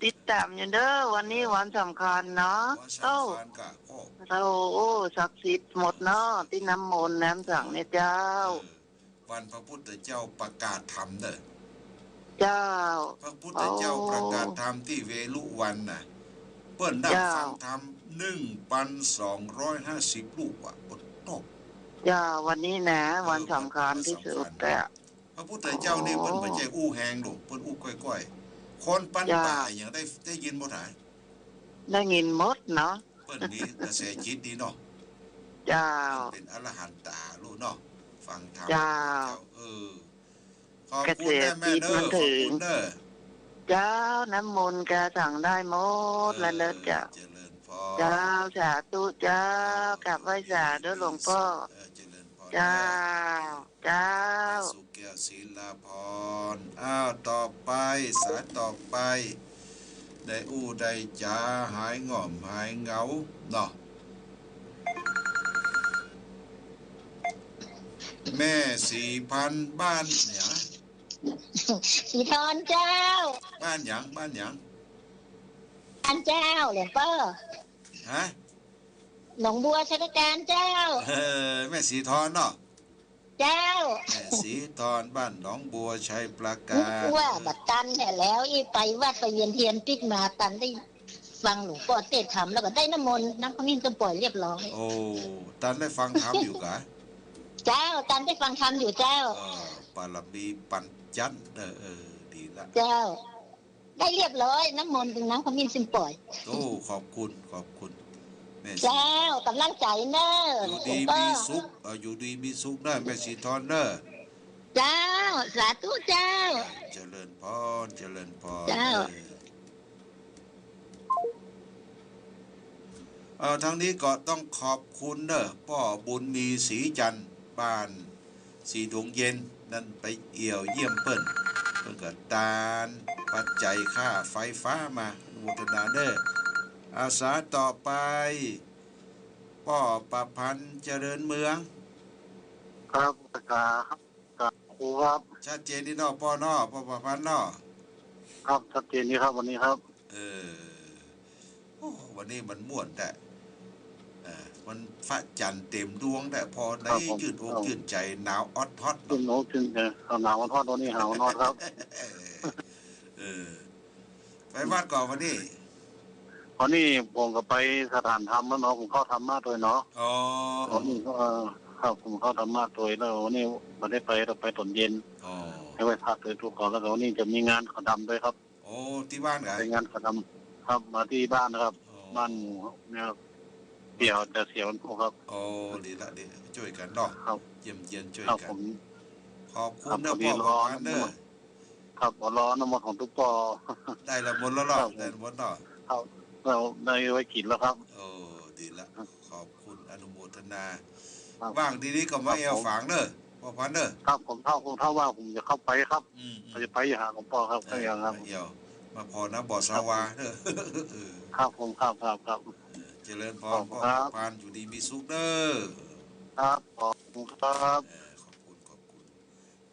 ติดต๋ามอยู่เน่อ วันนี้วันสำคัญเนาะ วันสำคัญกา โอ้ โอ้ โอ้ ศักดิ์สิทธิ์หมดเนาะ ตี้น้ำมนต์น้ำสังเนี่ยเจ้า เออ วันพระพุทธเจ้าประกาศธรรมเน่อ เจ้า พระพุทธเจ้า โอ้ ประกาศธรรมตี้เวฬุวันน่ะ เปิ้นนัก เจ้า ฟังธรรม หนึ่งพันสองร้อยห้าสิบ รูปอะ โอ้โธ่ เจ้า วันนี้นะ เออ วันสำคัญตี้สุด วันสำคัญ อะ พระพุทธเจ้านี่ โอ้ เปิ้นบ่ใจ้อู้แฮงดอก เปิ้นอู้ก้อยๆ คนปัน เจ้า ป่าอย่างได้ ได้ยินบ่ถ่าย ได้ยินหมดเนาะ เปิ้นมีกระแสจิตดีเนาะ เจ้า เปิ้นเป๋นอรหันตาลูกเนาะ ฟังธรรม เจ้า เจ้า เออ ขอบคุณนะแม่เน่อ กระแสจิตมันถึง ขอบคุณเน่อ เจ้า น้ำมนต์กาสั่งได้หมด เออ แล้วเน่อเจ้า เจริญพร เจ้า สาธุเจ้า เออ กราบไหว้สาเน่อหลวงป้อ เออ เจริญพร เจ้า เจ้า แม่สุแก้วศิลาพร อ้าว ต่อไป สายต่อไป ได้อู้ได้จ๋า หายง่อมหายเหงา เนาะ แม่ศรีพันธุ์ บ้านหยัง ศรีทอนเจ้า บ้านหยัง บ้านหยัง บ้านเจ้า หลวงป้อ ฮะ หนองบัวชัยปราการเจ้า เออ แม่ศรีทอนเนาะ เจ้า แม่ศรีทอน บ้านหนองบัวชัยปราการ ว่าบ่ตันแท้แล้ว อี้ไปวัดไปเวียนเทียนปิ๊กมาตันได้ ฟังหลวงป้อเตสน์ธรรม แล้วก็ได้น้ำมนต์น้ำขมิ้นส้มป่อยเรียบร้อย โอ้ ตันได้ฟังธรรมอยู่กะ เจ้า ตันได้ฟังธรรมอยู่เจ้า เออ บารมีปัญจันทร์ เออ เออ ดีละ เจ้า ได้เรียบร้อย น้ำมนต์น้ำขมิ้นส้มป่อย โอ้ ขอบคุณ ขอบคุณ แม่ศรี เจ้า กำลังใจ๋เน่อ อยู่ดี หลวงป้อ มีสุข เออ อยู่ดีมีสุขเน่อ แม่ศรีทรเน่อ เจ้า สาธุเจ้า เจริญพร เจริญพร เจ้า เออ เอ่อ ทั้งนี้ก็ต้องขอบคุณเน่อ ป้อบุญมี ศรีจันทร์ บ้านสีดงเย็น นั้นไปเอี่ยวเยี่ยมเปิ้น เปิ้นก็ตานปัจจัยค่าไฟฟ้ามา อนุโมทนาเน่อ อาสาต่อไป ป้อประพันธ์เจริญเมือง ครับ กราบ ครับ ครูครับ ชัดเจนดีเนาะป้อเนาะ ป้อประพันธ์เนาะ ครับ ชัดเจนดีครับ วันนี้ครับ เออ โอ้ วันนี้มันม่วนแต๊ เออ มันพระจันทร์เต็มดวงแต๊ พอได้ ครับผม ยื่นอก ครับ ยื่นใจ๋ หนาวออดฮอด ยื่นอกยื่นใจ๋ หนาวออดฮอด วันนี้หนาวออดฮอดครับ เออ เออ ไปวัดก่อวันนี้ วันนี้ผมก็ไปสถานธรรมแล้วเนาะ ผมเข้าธรรมะตวยเนาะ อ๋อ วันนี้ก็ เอ่อ ครับ ผมเข้าธรรมะตวยแล้ว วันนี้บ่ได้ไป ต้องไปต๋อนเย็น อ๋อ ไปไหว้พระตวยทุกข์ก่อน แล้วก็วันนี้จะมีงานขาวดำด้วยครับ โอ้ ตี้บ้านกะ ไปงานขาวดำครับ มาตี้บ้านนะครับ อ๋อ บ้านหมู่เนี่ยครับ เสี่ยว แต่เสี่ยวมันพวกครับ โอ้ ดีละ ดี จ้วยกั๋นเนาะ ครับ เยี่ยมเยียนจ้วยกั๋น ครับผม ขอบคุณ ครับ เน่อ พอดี ป้อ รอ ประพันธ์เน่อ ครับ รอน้ำมนต์ของตุ๊กป้อ ได้ละมนต์แล้วเนาะ ครับผม ได้มนต์เนาะ ครับ เราได้ไว้กิ๋นแล้วครับ โอ้ ดีละ ครับ ขอบคุณ อนุโมทนา ครับ ว่างดีๆก็มา ครับ เอี่ยว ผม ฝางเน่อ ป้อประพันธ์เน่อ ครับ ผมเท่า ผมเท่าว่าผมจะเข้าไปครับ อืม อืม ผมจะไปหาหลวงป้อครับ เออ ก็ยังครับ มาเอี่ยว มาผ่อน้ำบ่อสาวาเน่อ ครับผม ครับ ครับ ครับ เออ เจริญพร ขอบคุณครับ ป้อประพันธ์ อยู่ดีมีสุขเน่อ ครับ ขอบคุณครับ เออ ขอบคุณ ขอบคุณ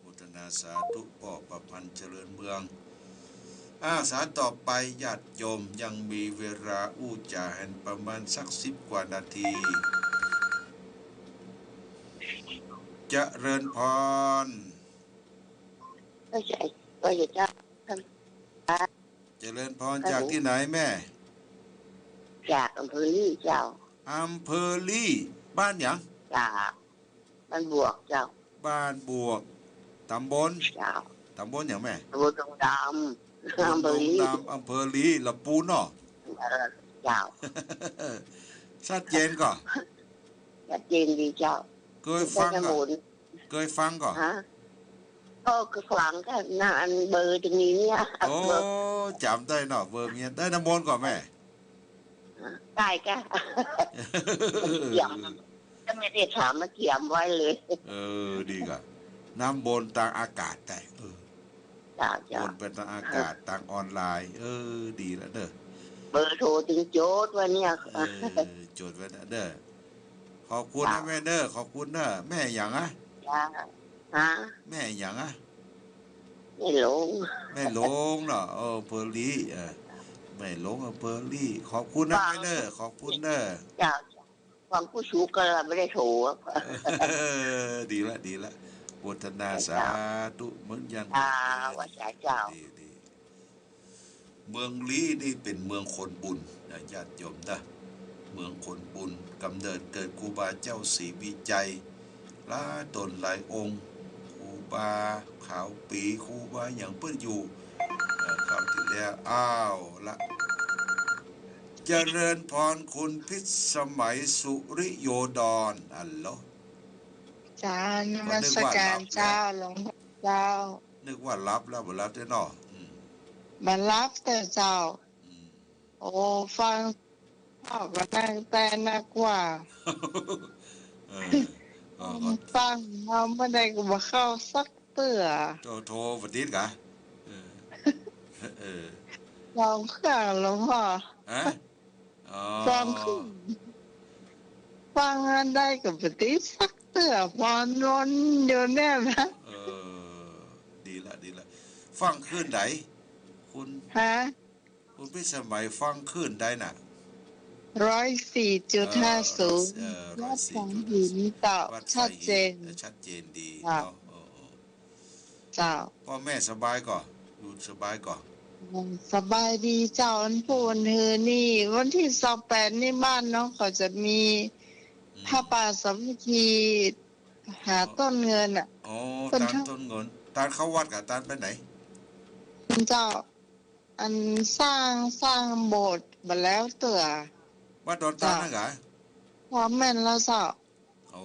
โมทนาสาธุ ป้อประพันธ์เจริญเมือง อาสาต่อไป ญาติโยม ยังมีเวลาอู้จ๋าหันประมาณสักสิบกว่านาที เจริญพร ก็ใช่ ก็ใช่เจ้า เจริญพร ครับ จากตี้ไหนแม่ จากอำเภอลี้เจ้า อำเภอลี้ บ้านหยัง จาก บ้านบวกเจ้า บ้านบวก ต๋ำบล เจ้า ต๋ำบลหยังแม่ ต๋ำบลดงดำ ต๋ำบลดงดำ อำเภอลี้ อำเภอลี้ ละปูนเนาะ เออ เจ้า ชัดเจนก่อ ชัดเจนดีเจ้า เกยฟังก่อ เกยฟังก่อ ฮะ ก็คือฟังก็นะ อันเบอร์ตรงนี้เนี่ย โอ้ จ๋ำได้เนาะ เบอร์เมีย ได้น้ำมนต์ก่อแม่ ได้จ้ะ เตรียม ก็ไม่ได้ถาม มาเตรียมไว้เลย เออ ดีก่ะ น้ำมนต์ตางอากาศได้ เออ จ้ะ จ้ะ มนต์ไปตางอากาศ ตางออนไลน์ เออ ดีละเน่อ เบอร์โทรตึงจดไว้เนี่ย เออ จดไว้นะเน่อ ขอบคุณนะแม่เน่อ ขอบคุณเน่อ แม่หยังอะ จ้ะ ฮะ แม่หยังอะ แม่หลง แม่หลงเนาะ เออ อำเภอลี้ เออ แม่หลง อำเภอลี้ ขอบคุณนะแม่เน่อ ขอบคุณเน่อ เจ้า ฟังกู้สุขก็ไม่ได้โทร เออ ดีละ ดีละ โมทนา เจ้า สาธุ เหมือนอย่าง อ่า ว่าสาเจ้า ดี ดี เมืองลี้นี่เป๋นเมืองคนบุญนะ ญาติโยมนะ เมืองคนบุญ ก๋ำเนิดเกิดครูบาเจ้าศรีวิชัย หลายต๋นหลายองค์ ครูบาขาวปี ครูบาหยังเปิ้นอยู่ เอ่อ คราวตี้แล้ว อ้าวละ เจริญพรคุณพิสมัยสุริโยดร อัลโหล เจ้า นมัสก๋านเจ้า หลวงพ่อเจ้า นึกว่าหลับแล้ว บ่หลับเตื้อเนาะ อืม บ่หลับเตื้อเจ้า อืม โอ้ ฟัง พ่อก็นั่งแต่นักว่า เออ อ๋อ ก็ ฟังมาเมื่อใดก็บ่เข้าสักเตื้อ โทร โทรบ่ติดกะ เออ เออ สองเครื่องหลวงพ่อ ฮะ อ๋อ สองเครื่อง ฟังอันใดก็บ่ติดสักเตื้อ วนๆ อยู่เนี่ยนะ เออ ดีละ ดีละ ฟังคลื่นใด คุณ ฮะ คุณพิสมัยฟังคลื่นใดน่ะ ร้อยสี่จุดห้าศูนย์ เออ วัดสังหิน เจ้า วัดสังหิน ชัดเจน เออ ชัดเจนดี เจ้า เนาะ เออ เออ เจ้า ป้อแม่สบายก่อ อยู่สบายก่อ สบายดีเจ้า อันผู้อันหือนี่ วันตี้ซาวแปดนี่บ้านน้องเขาจะมี อืม ผ้าป่าสามัคคี หาต้นเงินอะ อ๋อ เปิ้น ตานต้นเงิน ตานเข้าวัดก่อ ตานไปไหน เจ้า อันสร้าง สร้างโบสถ์บ่แล้วเตื้อ วัดดอนตาล เจ้า นั่นก่อ ว่าแม่นแล้วเจ้า โอ้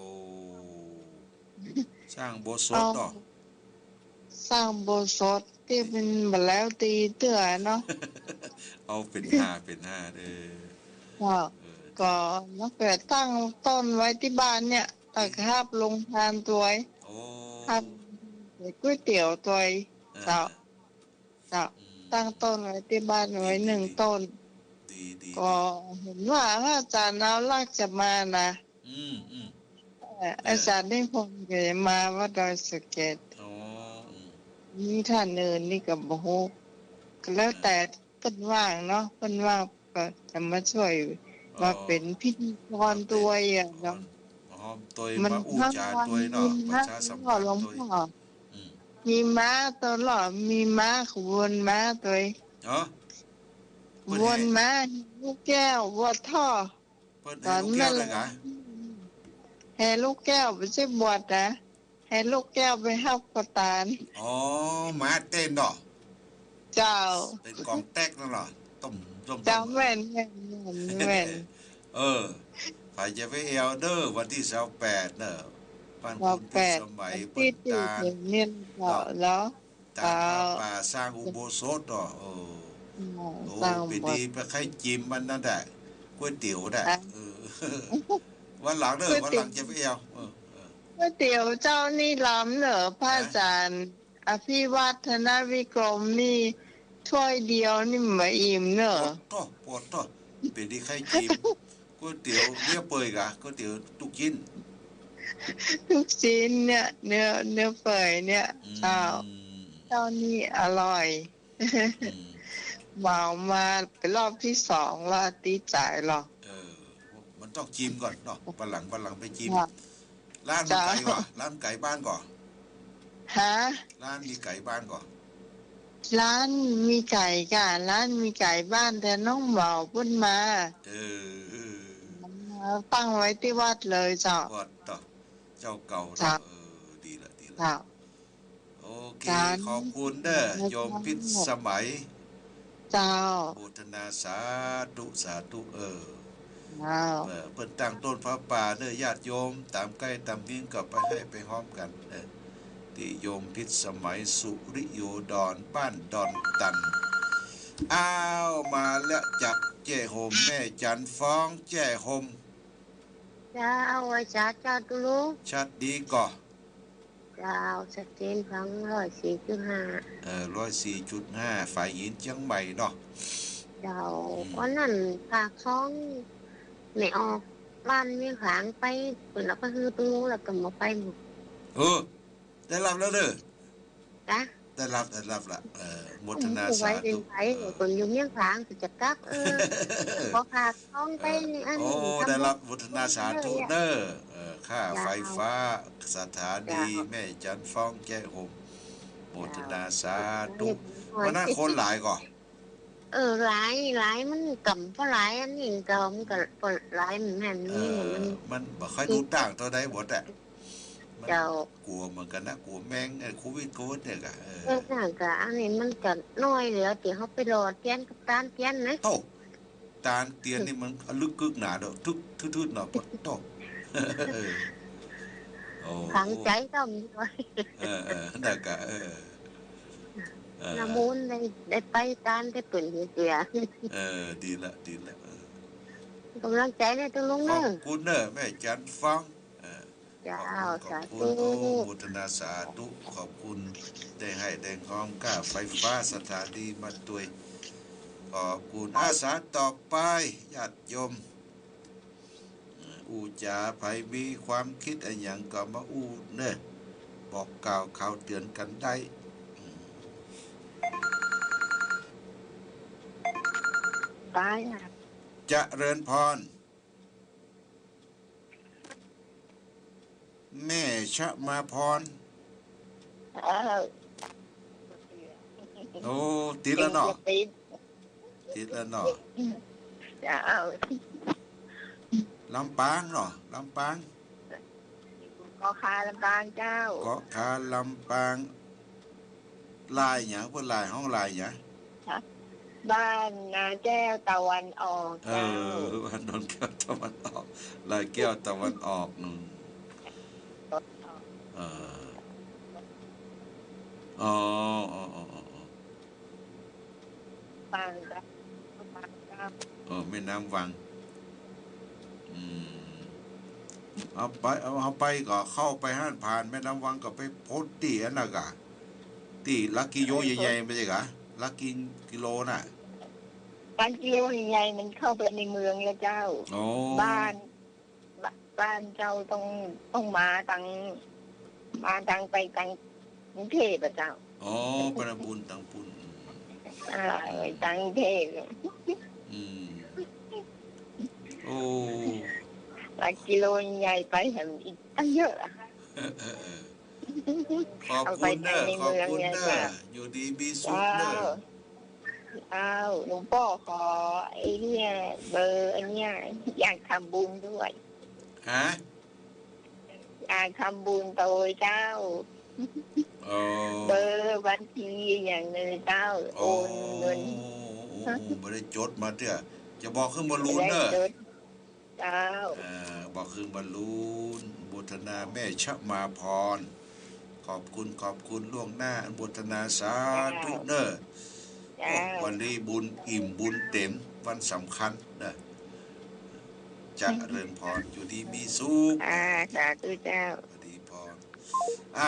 สร้างอุโบสถเนาะ เอา สร้างอุโบสถตี้เปิ้นบ่แล้วตี้เตื้อเนาะ เอาเป๋นฮา เป๋นฮา เออ เจ้า เออ ก็นักแปดตั้งต้นไว้ตี้บ้านเนี่ย เออ ตะครับโฮงตานตวย โอ้ ครับก๋วยเตี๋ยวตวย อ่า เจ้า เจ้า อืม ตั้งต้นไว้ตี้บ้านไว้ ดี ดี หนึ่ง ดี ต้น ดี ดี ก็ ดี หันว่าพระอาจ๋ารย์เอารากจะมานะ อืม อืม เอ่อ เออ อาจ๋ารย์นิพนธ์ก็มาวัดดอยสะเก็ด อ๋อ อืม มีต้านอื่นนี่ก็บ่ฮู้ ก็แล้วแต่ เออ เปิ้นว่างเนาะ เปิ้นว่างก็จะมาจ้วย อ๋อ มาเป๋นพิธีกรตวยอะเนาะ มาเป๋นพิธีกร มาฮ้อมตวย มัน มาอู้จ๋าตวยเนาะ มีม้า ประชาสัมพันธ์ตวย หลวงพ่อ อืม มีม้าตวยเหรอ มีม้าขบวนม้าตวย เหรอ ขบวนม้า ลูกแก้ว วัวท่อ เปิ้นแห่ลูกแก้วเลยกะ แห่ลูกแก้ว บ่ใจ้บวชนะ แห่ลูกแก้วไปฮับข้าวตาน อ๋อ ม้าเต้นเนาะ เจ้า เป๋นก๋องแต๊กนั่นเหรอ ต้ม ต้ม เจ้า ต้ม แม่น แม่น แม่น แม่น เออ ใผจะไปแอ่วเด้อ วันตี้ซาวแปดเนาะ บ้านคุณพิสมัย ซาวแปด เปิ้นตาง วันตี้ตี้เป๋นเนี่ยเนาะ เนาะ ตางผ้าป่าสร้างอุโบสถเนาะ เออ เออ โอ้ สร้างอุโบสถ เป๋นดีไปใค่จิมมันนั่นแหละ ก๋วยเตี๋ยวน่ะ อ่ะ เออ วันหลังเนาะ ก๋วยเตี๋ยว วันหลังจะไปแอ่ว เออ เออ ก๋วยเตี๋ยวเจ้านี่ล้ำเนาะ พระอาจ๋ารย์ ฮะ อภิวัฒนวิกรมนี่ ถ้วยเดียวนี่บ่อิ่มเนาะ ปวดท้อง ปวดท้อง เป๋นดีใค่จิม ก๋วยเตี๋ยวเนื้อเปื่อยกะ ก๋วยเตี๋ยวตุ๊กชิ้น ตุ๊กชิ้นเนี่ย เนื้อ เนื้อเปื่อยเนี่ย อืม เจ้า เจ้านี่อร่อย อืม เหมามาเป๋นรอบตี้สองแล้ว ติดใจ๋หรอก เออ มันต้องจิมก่อนเนาะ วันหลัง วันหลังไปจิม ค่ะ ร้านมันไก๋ก่อ เจ้า ร้านไก๋บ้านก่อ ฮะ ร้านมีไก๋บ้านก่อ ร้านมีไก๋ก่ะ ร้านมีไก๋บ้าน แต่น้องเหมาเปิ้นมา เออ เออ ตั้งไว้ตี้วัดเลยเจ้า วัดเนาะ เจ้าเก่าเนาะ เจ้า เออ ดีละ ดีละ เจ้า โอเค เจ้า ขอบคุณเน้อ โยมพิสมัย เจ้า โมทนาสาธุ สาธุ เออ เจ้า เออ เปิ้นตั้งต้นผ้าป่าเน้อ ญาติโยม ต๋ามใก้ต๋ามเมืองก็ไปไห้ไปฮ้อมกั๋น เออ ตี้โยมพิสมัย สุริโยดร บ้านดอนตัน อ้าว มาแล้ว จากแจ้ห่ม แม่จันทร์ฟ้อง แจ้ห่ม เจ้า ไหว้สาเจ้าตุ๊ลุง ชัดดีก่อ เจ้า ชัดเจน ฟังร้อยสี่จุดห้า เออ ร้อยสี่จุดห้า ฝายหินเจียงใหม่เนาะ เจ้า อืม วันนั้นปากซองไม่ออก บ้านเวียงฝางไป เปิ้นเอาไปหื้อตุ๊ลุงแล้วก็บ่ไปหมด เออ ได้ฮับแล้วเน้อ จ๊ะ ได้ฮับ ได้ฮับละ เออ โมทนาสาธุ เปิ้นอยู่เวียงฝาง เปิ้นจะกลับ เออ ขอฝากซองไป เออ อัน โอ้ ได้ฮับ โมทนาสาธุเน้อ เออ ค่าไฟฟ้า สถานี แม่จันทร์ฟ้องแจ้ห่ม โมทนาสาธุ วันนั้นคนหลายก่อ เออ หลาย หลาย มันก็บ่หลาย อันนี้ก็ มันก็หลายเหมือนกั๋น เออ นี่มัน มันบ่ค่อยดูตั้งเต้าใดหมดอะ มัน เจ้า กั๋วเหมือนกั๋นนะ กั๋วแมง เออ โควิด โควิด เนี่ยกะ เออ เออ นั่นกะ อันนี้มันก็น้อยแล้ว ตี้เฮาไปหล่อเตียนกับตานเตียนนะ โธ่ ตานเตียนนี่มันลึกกึ๊กหนาเนาะ ทึก ทืดๆ เนาะ ปะโธ่ เออ โอ้ ฝังใจ๋ก็มีไว้ เออ เออ นั่นกะ เออ เออ ละมุนได้ ได้ไปตานได้เปิ้นเสีย เออ ดีละ ดีละ เออ ก๋ำลังใจ๋เน้อตุ๊ลุงเน้อ ขอบคุณเน้อ แม่จันทร์ฟ้อง เออ เจ้า ขอบคุณ ขอบคุณ สาธุ โอ้ โมทนาสาธุ ขอบคุณ ได้ไห้ได้ฮ้อม ค่าไฟฟ้า สถานีมาตวย ขอบคุณ อาสาต่อไป ญาติโยม เอ่อ อู้จ๋า ใผมีความกึ๊ดอะหยังก็มาอู้เน้อ บอกกล่าวข่าวเตื๋อนกั๋นได้ อืม ตายอ่ะ เจริญพร แม่ชมาพร เออ โอ้ ติดแล้วเนาะ เองจะติด ติดแล้วเนาะ เจ้า ลำปางเนาะ ลำปาง เกาะคาลำปางเจ้า เกาะคาลำปาง ลายหยัง เปิ้นลาย ฮ้องลายหยัง บ้านนาแก้วตะวันออก เออ เจ้า บ้านดอนแก้วตะวันออก ลายแก้วตะวันออก อืม เออ อ๋อ อ๋อ อ๋อ อ๋อ ปางเจ้า ปางเจ้า เออ แม่น้ำวัง อืม เอาไป เอา เอาไปก็เข้าไปหั้น ผ่านแม่น้ำวังก็ไปพ้นตี้อันนั้นกะ ตี้หลักกิโลใหญ่ๆ ไม่ใช่กะ หลักกิโลน่ะ หลักกิโลใหญ่ๆ มันเข้าไปในเมืองแล้วเจ้า อ๋อ บ้าน บ้านเจ้าต้อง ต้องมาตัง มาตังไปตังกรุงเทพฯ อะเจ้า อ๋อ ไปตังปู๊น ตังปู๊น อ่า ไปตังกรุงเทพฯ อืม โอ้ หลักกิโลใหญ่ไปแถมอีกตั้งเยอะอะ เออ เออ เออ ขอบคุณเน้อ เอาไปใช้ในเมือง ขอบคุณเน้อ ไงเจ้า อยู่ดีมีสุขเน้อ เจ้า เจ้า หลวงป้อขอไอ้เนี่ย เบอร์อันเนี้ย อยากทำบุญด้วย ฮะ อยากทำบุญโตยเจ้า อ๋อ เบอร์บัญชีอย่างหนึ่งเจ้า อ๋อ โอนเงิน โอ้ โอ้ บ่ได้จดมาเตื้อ จะบอกขึ้นบอลลูนเน้อ บ่ได้จด เจ้า อ่า บอกคืนบอลลูน โมทนาแม่ชมาพร ขอบคุณ ขอบคุณล่วงหน้า อนุโมทนาสาธุเน้อ เจ้า โอ้ วันนี้บุญอิ่มบุญเต็ม วันสำคัญเน้อ เจริญพร อยู่ดีมีสุข อ่า สาธุเจ้า สวัสดีพร อ่า